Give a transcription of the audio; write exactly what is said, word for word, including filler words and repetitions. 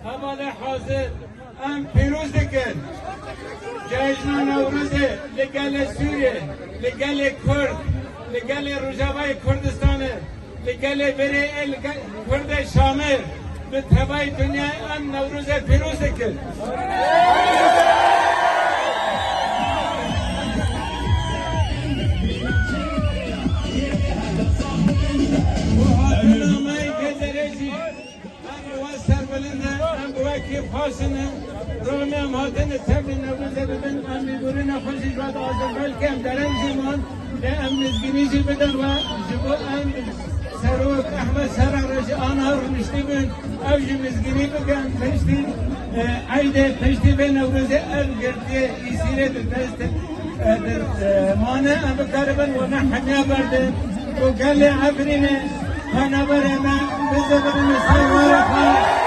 Hevalê hazir, em pîroz dikin. Cejna Newrozê li gelê Sûriyê, li gelê Kurd, li gelê Rojavayê Kurdistanê, li gelê virê ê li gel Kurdê Şamê, bi tevayî dinyayê em Newrozê pîroz dikin. Û hatina me yê Gezerê jî. Em bi we serbilind in, em bi we kêfxweş in. Rûnê em hatine tevlî Newrozê bibin, em lêborîna xwe jî ji we diazin. Belkî em dereng jî man, lê em mizgînî jî bidin we. Ji bo em serok Ehmed Serar re jî aniha rûniştî bin, ew jî mizgînî bikin. Piştî, e, eydê, piştî vê Newrozê ev girtiyê Îsîrê di dest, e, di, e, mane, em bikaribin we ne hemiya berdin. Û gelê Efrînê penaberê me, bizivirîne ser warê xwe.